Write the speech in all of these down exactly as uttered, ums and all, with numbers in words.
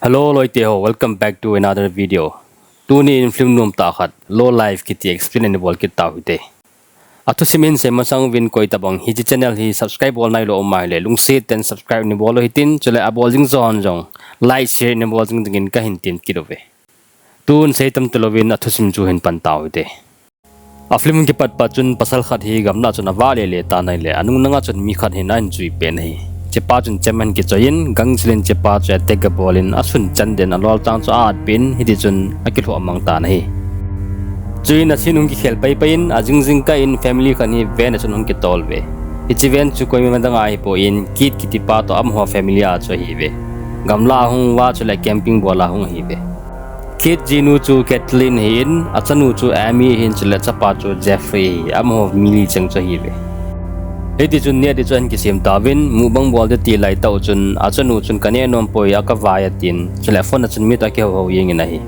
Hello, loite ho, welcome back to another video. Tuni in film nom tah khat, Low Life kiti explain in bol kit tau hite. Athusim hin sei masang uvin koi tabang hiche channel hi subscribe bol nailou um ahile, lungset ten subscribe nei bol u hitin, chule abol jing joh hon jong like, share nei bol jing dingin kahin tem kit uve. Tun sei tam talouvin athusim chu hin pan tau hite. A film kipat pat chun pasal khat hi gamlah chun avah lele tan ahile, anung langa chun mi khat hin ahin chui pen ahi. Hichepa chun chem ahin kichoi in, gangchel in hichepa chu attack abol in, asun chan den alol tang chu a-at pen, hiti chun akilhuh mang tan ahi. Chuin a scene hung kikhel pai pai in, ajing jingkah in family khat hi van a chun hung kitol uve. Hiche van chu koima dang a ahipoi, Kit kitipa toh amaho family a chu ahiuve. Gamlah a hung uva chule camping bol a hung ahiuve. Kit jinu chu Kathleen ahin, achanu chu Amy ahin, chule achapa chu Jeffrey ahi, amaho mi li cheng chu ahiuve. Hiti chun neh ding chu ahin kisem tauvin, mukbang bol ding ti lai tah u chun, achanu chun kaneh nom poi, akavai atin, chule phone a chun mi toh akihou hou jeng in ahi.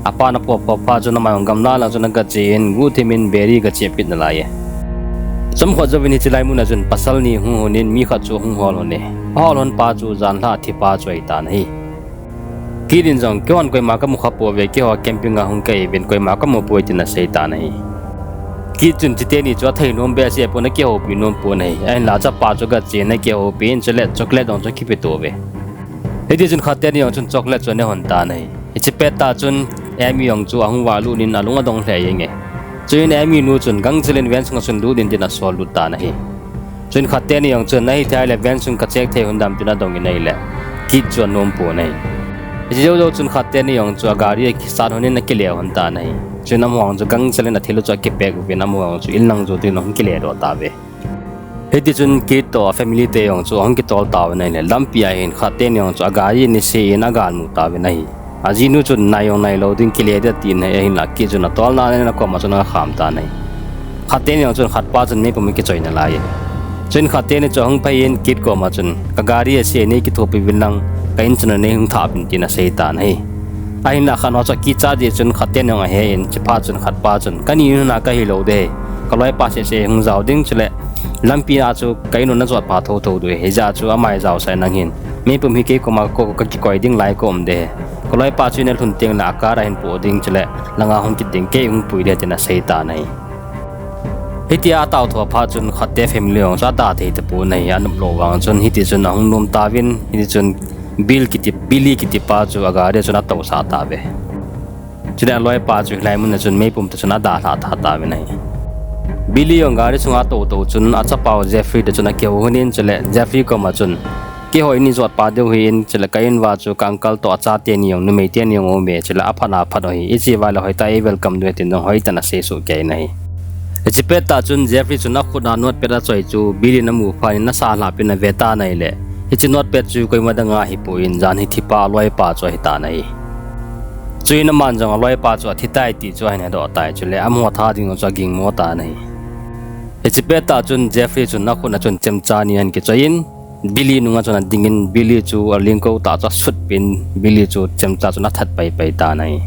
Apan aphoh phoh phat chun amai jong gamlah lang chun agache in, guhthim in biri gachep kit nalai e. Chomkhat jouvin hiche lai mun a chun pasal ni hung lhun in mi khat chu ahung hol lhon e. Ahol lhon pa chu janhi a thipa chu ahitan ahi. Kit in jong, keihon koima kamu kha pouve, keiho camping a hung kahiuvin koima kamu poi tin asei tan ahi. Kit chun hiche teni chu athei nom behseh pon, akihoupi nom pon ahi. Ahinla achapa chu agache in akihoupi in chule chocolate jong chu akipe to uve. Hiti chun khat teni jong chun chocolate chu aneh lhon tan ahi. Hiche pettah chun Amy jong chu ahung vah lut in alung adong lheh jenge. Chuin Amy nu chun gangchel in van sunga chun lut in tin asol lut tan ahi. Chuin khat teni jong chun ahithei le van sung kacheck thei lhon dam tin adong in ahile, Kit chu anom pon ahi. Hiche jou jou chun khat teni jong chu agari akisat lhon in akile lhon tan ahi. Chuin amaho jong chu gangchel in athil u chu akipack uvin amaho jong chu inlang jo dingin ahung kile doh tauve. Hiti chun Kit toh a family te jong chu ahung kitol tauvin ahile, lampi a hin khat teni jong chu agari anise in agalmu tauvin ahi. Ajinu chun nai jong nailou ding, kile ding atin ahi, ahinla Kit chun atolnan in akoma chun agakham tan ahi. Khat teni jong chun khatpa chun meipum akichoi nalai e. Chuin khat teni chu ahung phei in Kit koma chun, kagari ase nei kithopi uvin lang, ka in chun nei hung thah uvin tin asei tan ahi. Ahinla khat ho chu akichat jeh chun khat teni jong ahe in, hiche phat chun khatpa chun, kani in hung a kahilou ding, kaloipa seh seh hung jao ding chule lampi a chu ka in u najot pha thou thou diu ahi, hijeh a chu amai jaosah in nang hin. Meipum hi kei koma kakikoi ding lai kaum ding ahi. Kaloipa chu in alhun tengle a car ahin poh ding chule langa hung kit ding, kei hung pui ding tin asei tan ahi. Hitia atao thou phat chun khatte family jong chu ada thei tapon ahi, anop lou vang chun hiti chun ahung nom tauvin, hiti chun Bill kiti, Billy kitipa chu agari a chun atousah tauve. Chule aloipa chu hilai mun a chun meipum toh chun adalhah tha tauvin ahi. Billy jong gari sunga atou tou chun achapau Jeffrey toh chun akihou lhon in chule Jeffrey koma chun, keiho in ijot pa diu ahin chule ka in uva chu ka uncle toh achate ni jong numei teni jong aume chule aphat a phat u ahi, iche uva le hoitah a i welcome diu ahi tin jong hoitah in asei soh kei in ahi. Hiche pettah chun Jeffrey chun akhut a notepad achoi chu Billy in amu phat in asa lhah pin ave tan ahile, hiche notepad chu koima dang ahipoi, janhi thipa aloipa chu ahitan ahi. Chuin aman jong aloipa chu athitai ti chu ahin hedoh tai chule amaho tha ding chu agingmo tan ahi. Hiche pettah chun Jeffrey chun akhut a chun chemcha ni ahin kichoi in, Billy nunga chun adingin Billy chu alingko tah chu asutpin Billy chu chemcha chun athat pai pai tan ahi.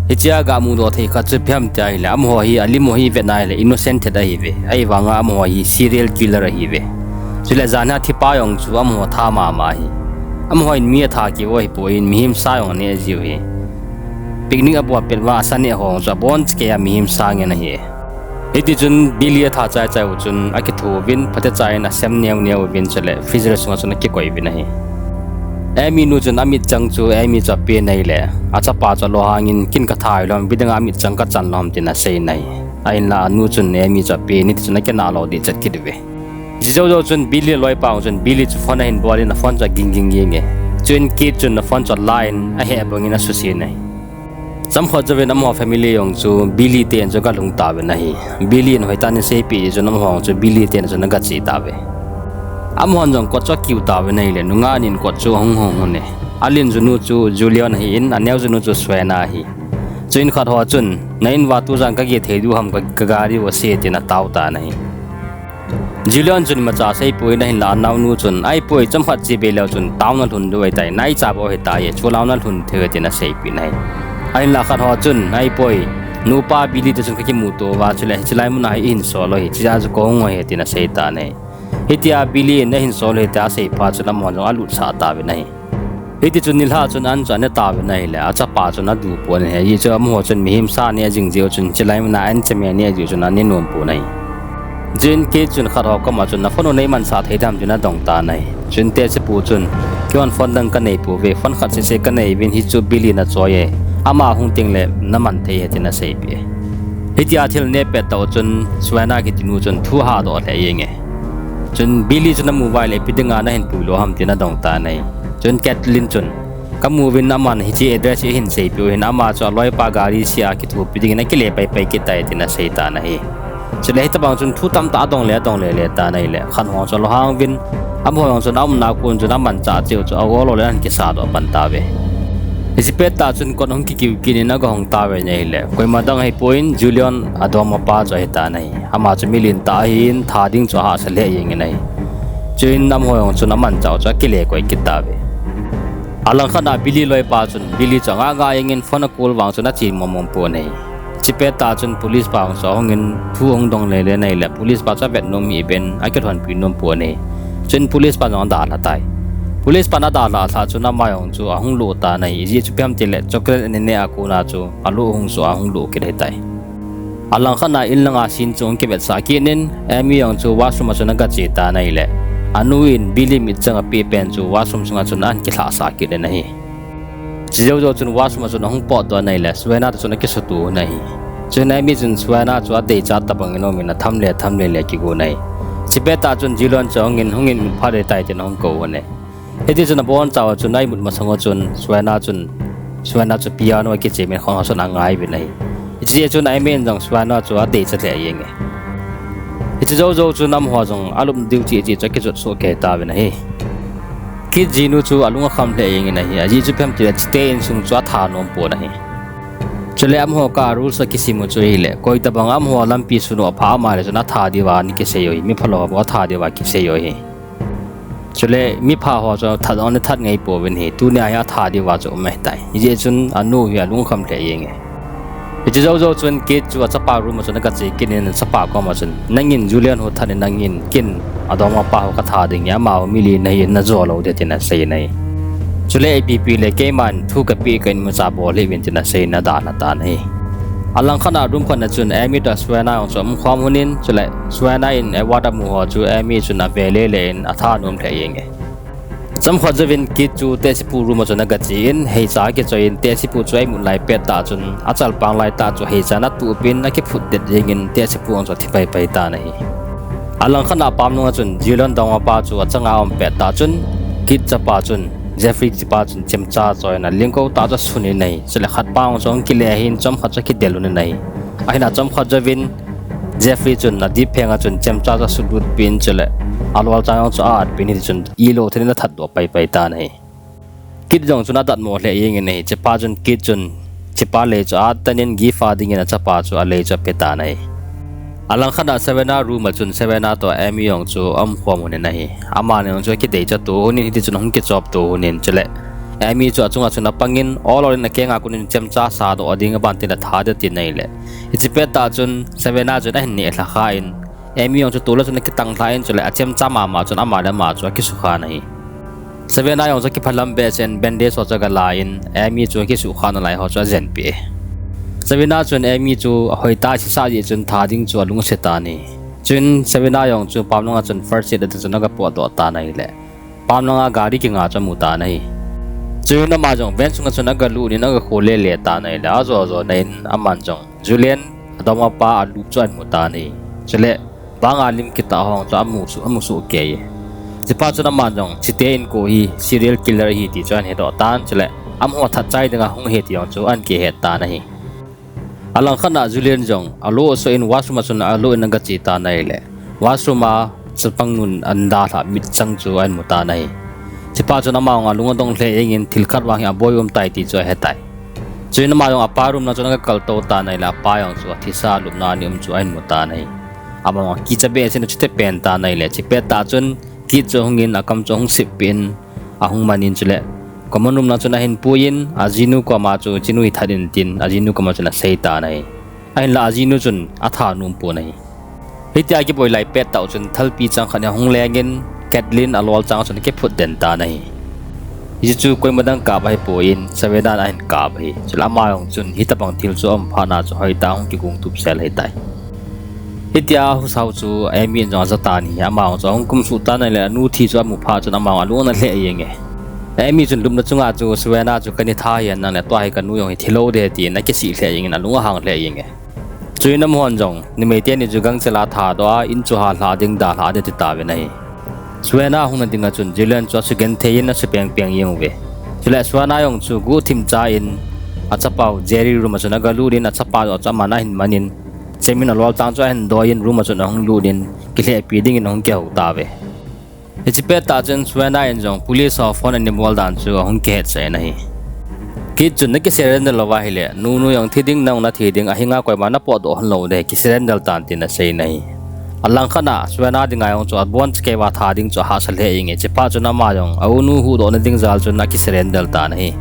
Hichea gamudoh thei khat chu ipi ham tia ahile, amaho hi alim u hi ivet na ahile innocent thet ahiuve. Ahivanga amaho hi serial killer ahiuve. Chule janhi a thipa jong chu amaho tha mama ahi. Amaho in mi atha kit u ahipoi, mihem sa jong aneh jiu ahi. Picnic abol pet uva asa neh ho jong chu abonchakei a mihem sa ngen ahi. Hiti chun Billy atha chai chai u chun akithu uvin phatecha in asem neo neo uvin chule freezer sunga chun akikoi uvin ahi. Amy nu chun amitchang chu Amy chu apen ahile, achapa chu alunghang in, ken katha hilou ham, ipi dinga amitchang kachan lou ham tin asei in ahi. Ahinla anu chun Amy chu apen ahi ti chun akinah lou ding chet kit uve. Hiche jou jou chun Billy aloipa jong chun Billy chu phone ahin bol in aphone chu aging ging jenge. Chuin Kit chun aphone chu alan aheh bang in asuse in ahi. Chomkhat jouvin amaho family jong chu Billy te in chu agalhung tauvin ahi. Billy in hoitah in aseipeh jeh chun amaho jong chu Billy te in chun agache tauve. Amahon jong kot chu akiu tauvin ahile, nungah nin kot chu ahung hong hon e. Alen junu chu Julian ahin, aneo junu chu Suena ahi. Chuin khat ho chun, na in uva tujan kageh thei diu ham, ka, kagari u ase tin atao tan ahi. Julian chun imacha aseipoi, ahinla anaonu chun, ahipoi, chomkhat che bei leu chun town nalhun diu ahitai, naicha bou ahitai, chule nalhun thei tin aseipeh in ahi. Ahinla khat ho chun, ahipoi, nupa Billy te chun kakimuto uva chule hiche lai mun a hi ihin sol u ahi, hichea chu kahung u ahi tin asei tan ahi. Hitia Billy in ahin sol u ahi tia asei phat chun amahon jong alutsah tauvin ahi. Hiti chun nilhah chun an chu ane tauvin ahile, achapa chun adu pon ahi. Ajeh chu amaho chun mihem sa neh jing jeh u chun, chulai muna an chame neh jeh u chun ane nom pon ahi. Chuin Kit chun khat ho koma chun, na phone u neimansah thei dem tin adong tan ahi. Chuin tehsepu chun, keihon phone dang kanei pouve, phone khat sese kanei uvin, hichu Billy in achoi e. Ama hung tengle naman thei ahi tin aseipeh e. Hitia thil neh pet tah u chun Suena kitinu chun thu ahadoh lheh jenge. Chun Billy chu namu uva ahile ipi dinga nahin puilou ham tin adong tan ahi. Chun Kathleen chun, kamu uvin aman hiche address hi ahin seipeh u ahin, ama chu aloipa gari sea kithopi dingin akile paipai kit tai tin asei tan ahi. Chule hitobang chun thu tamtah adong le adong lele tan ahile, khat ho chu alunghang uvin, amaho jong chun aumna kon chun amanchah cheh u chu aol ol in ahin kisadoh pan tauve. Hiche pettah chun kot ahung kikiu kit in agahong tauve ahile, koima dang ahipoi, Julian adongmapa chu ahitan ahi. Ama chu milen tah ahin, tha ding chu ahahsa lheh jengin ahi. Chuin amaho jong chun amanchah u chu akile koi kit tauve. Alangkhat a Billy loipa chun Billy chu angah ngah jengin phone a call vang chun ache mong mong pon ahi. Hiche pettah chun police pa jong chu ahungin thu ahung dong lele ahile, police pa chu avet nom hih uvin akilhonpi nom pon ahi. Chuin police pa jong adalha tai. Police pan adalhah lhah chun ama jong chu ahung lo tan ahi. Ijeh chu ipi ham itile chocolate ananeh a kona chu alo ahung soh a ahung lo kit ahitai. Alangkhat a in langa scene chu ahung kivetsah kit in, Amy jong chu washroom a chun agache tan ahile, anu in Billy mitchang apeh pen chu washroom sunga chun ahin kilhahsah kit in ahi. Hiche jou jou chun washroom a chun ahung potdoh in ahile, Suena toh chun akisuto un ahi. Chuin Amy chun Suena chu adeicha tobangin aumin atham le tham lele kigon ahi. Hiche pettah chun Julian chu ahungin, hungin, mit phat ahitai tin ahung kou un ahi. Hitichun abonchauva chun a-imut masang u chun Suena chun, Suena chu piano a kichep in khonghah chun angai uvin ahi. Hiche jeh chun Amy in jong Suena chu adeicha lheh jenge. Hiche jou jou chun amaho jong alupna diu cheh cheh chu akijot soh kei tauvin ahi. Kit jinu chu alung akham lheh jengin ahi. Ajeh chu ipi ham itile chite insung chu atha nom pon ahi. Chule amaho kah a rules akisem u chu ahile, koi tobang amaho lampi sun u apha ama le chun atha diuva ana kisei u ahi, mi phalou bou atha diuva kisei u ahi. Chule mipha ho chu that jong ana that ngai pouvin ahi, tunia hi atha diuva chu um ahitai. Hijeh chun anu hi alung akham lheh jenge. Hiche jou jou chun Kit chu achapa room a chun agache kit in achapa koma chun, nangin Julian ho that in nangin ken adongmapa ho katha ding ahi, amaho milen ahi, najo lou ding tin asei in ahi. Chule ipi ipi le keiman thu kapeh kahin mucha bol hih uvin tin asei in adalha tan ahi. Alangkhat a room khat na chun Amy toh Suena jong chu aumkhom un in, chule Suena in Edward amu ho chu Amy chun ave lele in atha nom lheh jenge. Chomkhat jouvin Kit chu tehsepu room a chun agache in, heicha akichoi in, tehsepu chu a-imut lai pettah chun, achalpang laitah chu heichan atup in akiphutdet jengin tehsepu jong chu athi paipai tan ahi. Alangkhat a pamlunga chun Julian dongmapa chu achanga aum pettah chun, Kit chapa chun, Jeffrey tipa chun chemcha achoiyin alengkou tah chu asun in ahi. Chule khatpa jong chu ahung kile ahin chomkhat chu akidel un in ahi. Ahinla chomkhat jouvin Jeffrey chun adip phenga chun chemcha chu asutlut peh in chule alolchang jong chu a-atpeh in hitichun ilou thet in athatdoh paipai tan ahi. Kit jong chun adatmo lheh jengin ahi. Hichepa chun Kit chun hichepa lei chu a-at tan in gift a dingin achapa chu alei chu ape tan ahi. Alangkhat a Suena room a chun Suena toh Amy jong chu aumkhom un in ahi. Amani jong chu akideicha to un in hitichun ahung kichop to un in chule Amy chu achunga chun apangin ol ol in akenga konin chemcha sadoh ding abantin atha ding atin ahile, hiche pettah chun Suena chun ahin neh lhakha in, Amy jong chu tola chun akitang lha in chule achemcha mama chun ama le ama chu akisukha in ahi. Suena jong chu akiphalam behseh in bandage ho chu agalah in Amy chu akisukha nalai ho chu ajenpeh e. Suena chun Amy chu ahoitah a asesah jeh chun tha ding chu alungset tan ahi. Chuin Suena jong chu pamlanga chun first aid a chun agapotdoh tan ahile, pamlanga gari kinga chu amu tan ahi. Chuin ama jong van sunga chun agalut in agakhol lele tan ahile, ajo jona in aman jong Julian adongmapa alup chu ahin mu tan ahi. Chule banga lim kitah ho chu amu soh, amu soh kei e. Hichepa chun aman jong chite inko hi serial killer ahi ti chu ahin hedoh tan, chule amaho that chai dinga hung ahi ti jong chu ahin kihet tan ahi. Alangkhat a Julian jong alo asoh in washroom a chun alut in agache tan ahile, washroom a chapang nun ahin dalhah mitchang chu ahin mu tan ahi. Hichepa chun ama jong alung adong lheh jengin thil khat vang hi aboi umtai ti chu ahetai. Chuin ama jong apa room lang chun agakaltou tan ahile, apa jong chu athisa lupna a ana um chu ahin mu tan ahi. Ama jong akicha behseh in achute pen tan ahile, hiche pettah chun Kit chu ahungin akam chu ahung sip peh in ahung man in chule common room lang chun ahin puiyin ajinu koma chu, chinu hi that in tin ajinu koma chun asei tan ahi. Ahinla ajinu chun atha nom pon ahi. Hitia kiboi lai pettah u chun thalpi chang khat hi ahung lengin Kathleen alolchang chun akiphut den tan ahi. Hichu koima dang kap ahipoi, Savannah in ahin kap ahi. Chule ama jong chun hitabang thil chu aum phat na chu hoitah a hung kigong tup sel ahitai. Hitia husa chu Amy in jong aja tan ahi, ama jong chu ahung kumsuh tan ahile anu thi chu amu phat chun ama jong alung ana lheh jenge. Amy chun lupna chunga chu Savannah chu kana tha ahi, hinangle tua hi kanu jong hi thilou ding ahi tin akisih lheh jengin alung ahang lheh jenge. Chuin amahon jong numei teni chu gangchel a thadoh a, in chu halhah ding, dalhah ding ati tauvin ahi. Savannah hung na dinga chun Julian chu asugenthei in asupeng peng jeng uve. Chule Savannah jong chu guhthim cha in achapau Jerry room a chun agalut in achapa jong chu aman ahin man in, chemin alolchang chu ahin doi in room a chun ahung lut in kilhehpi dingin ahung kihou tauve. Hiche pettah chun Savannah in jong police ho phone ana bol dan chu ahung kihetsah in ahi. Kit chun, "Naki surrender lou ahile, nunu jong thi ding, nang jong nathi ding, ahinga koima napotdoh hon lou ding, ki surrender tan," tin asei in ahi. Alangkhat a Savannah dinga jong chu abonchauva tha ding chu ahahsa lheh jenge, hiche phat chun ama jong a unu huhdoh na ding jal chun aki surrender tan ahi.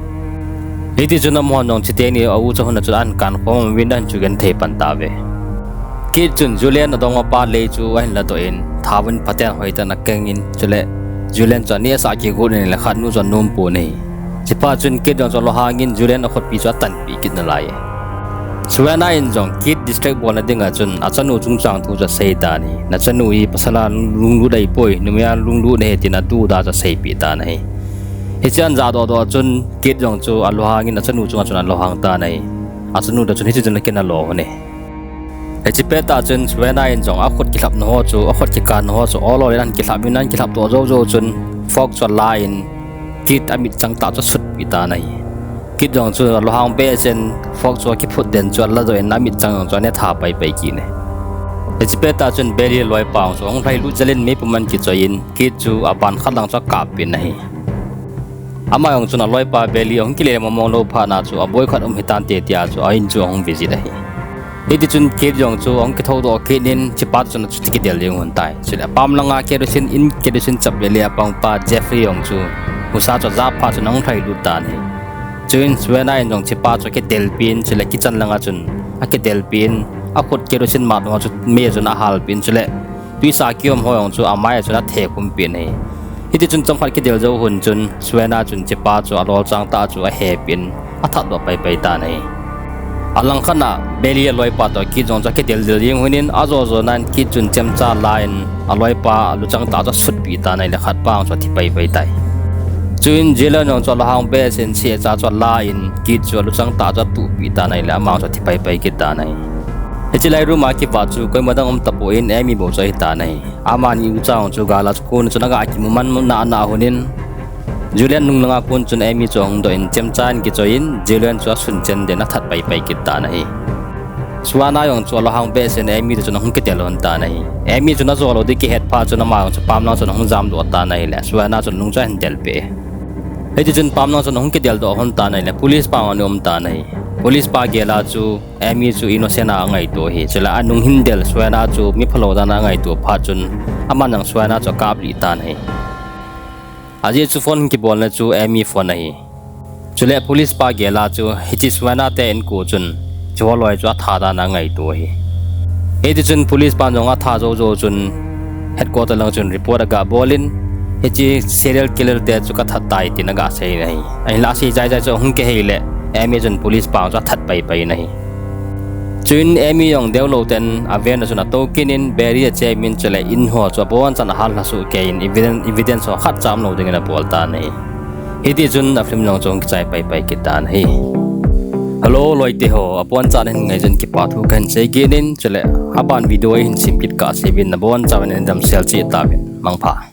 Hiti chun amahon jong chuteni a u chu hon a chun ahin kan khom uvin ahin chugenthei pan tauve. Kit chun Julian adongmapa lei chu ahin ladoh in, thauvin phaten hoitah in akeng in, chule Julian chu anehsah kigot in ahile khatnu chu anom pon ahi. Hiche phat chun Kit jong chu alunghang in Julian akhutpi chu atanpeh kit nalai. Savannah in jong Kit distract bolna dinga chun achanu chungchang thu chu asei tan ahi. Nachanu hi pasal a lunglut ahipoi, numei a lunglut ahi tin atuda chu aseipeh tan ahi. Hiche ahin jahdoh doh chun Kit jong chu alunghang in achanu chunga chun alunghang tan ahi. Achanu toh chun hiche chun akinah lou hon e. Hiche pettah chun Savannah in jong akhut kilhapna ho chu, akhut kikanna ho chu olol in ahin kilhap in, ahin kilhapdoh jou jou chun fork chu ala in Kit amitchang tah chu asutpeh tan ahi. Kit jong chu alunghang behseh in fork chu akiphut den chu aladoh in amitchang jong chu anetha paipai kit e. Hiche pettah chun Bailey loipa jong chu ahung lhailut jel in meipum ahin kichoi in Kit chu aban khat lang chu akappeh in ahi. Ama jong chun aloipa Bailey ahung kile mongmong lou phat na chu aboi khat um hitante tia chu a in chu ahung visit ahi. Hiti chun Kit jong chu ahung kithoudoh kit in hichepa toh chun achuti kidel ding ahung tai. Chule apam langa kerosene in, kerosene chap lele a pangpa Jeffrey jong chu husa chu ajah phat chun ahung lhailut tan ahi. Chuin Savannah in jong hichepa chu akidelpeh in chule kitchen langa chun akidelpeh in akhut kerosene matna chu mei a chun ahalpeh in chule twisa kium ho jong chu amai a chun athekhumpeh in ahi. Hiti chun chomkhat kidel jou hun chun Savannah chun hichepa chu alolchang tah chu ahepeh in athatdoh paipai tan ahi. Alangkhat a Bailey aloipa toh Kit jong chu akideldel jeng hun in ajo jo nan Kit chun chemcha ala in aloipa aluchang tah chu asutpeh tan ahile khatpa jong chu athi paipai tai. Chuin Julian jong chu alunghang behseh in sehcha chu ala in Kit chu aluchang tah chu atuhpeh tan ahile ama jong chu athi paipai kit tan ahi. Hiche lai room a kivat chu koima dang um tapon Amy bou chu ahitan ahi. Amani ucha jong chu gal a kon chun aga kimu man nana hun in Julian nunglanga kon chun Amy chu ahung doh in chemcha in kichoi in Julian chu asun chen den athat paipai kit tan ahi. Savannah jong chu alunghang behseh in Amy toh chun ahung kidel lhon tan ahi. Amy chun ajou lou ding kihet phat chun ama jong chu pamlang chun ahung jamdoh tan ahile Savannah chun nung chu ahin delpeh e. Hiti chun pamlang chun ahung kideldoh lhon tan ahile police pa jong ana um tan ahi. Police pa gel a chu Amy chu innocent a angaito ahi. Chule anung hin del Savannah chu miphalou dan a angaito phat chun aman jong Savannah chu akaplih tan ahi. Ajeh chu phone kibolna chu Amy phone ahi. Chule police pa gel a chu hiche Savannah te inko chun hicheho loi chu atha dan a angaito ahi. Hiti chun police pan jong atha jou jou chun headquarter lang chun report aga bol in hiche serial killer te chu kathat tai tin aga sei in ahi. Ahinla asei jai jai chu ahung kihei le Amy chun police pa chu athat paipai in ahi. Chuin Amy jong deulou ten aven a chun atou kit in Bailey ache min chule in ho chu abonchan ahal lhasuh kei in evidence, evidence ho khatcha umlou dingin abol tan ahi. Hiti chun a film jong chu ahung kichai paipai kit tan ahi. Hello loite ho, abonchan hin ngaichan kipa thu kahin sei kit in chule aban video a hin sim kit kah seuvin nabonchauvin damsel cheh tauvin, mangpha.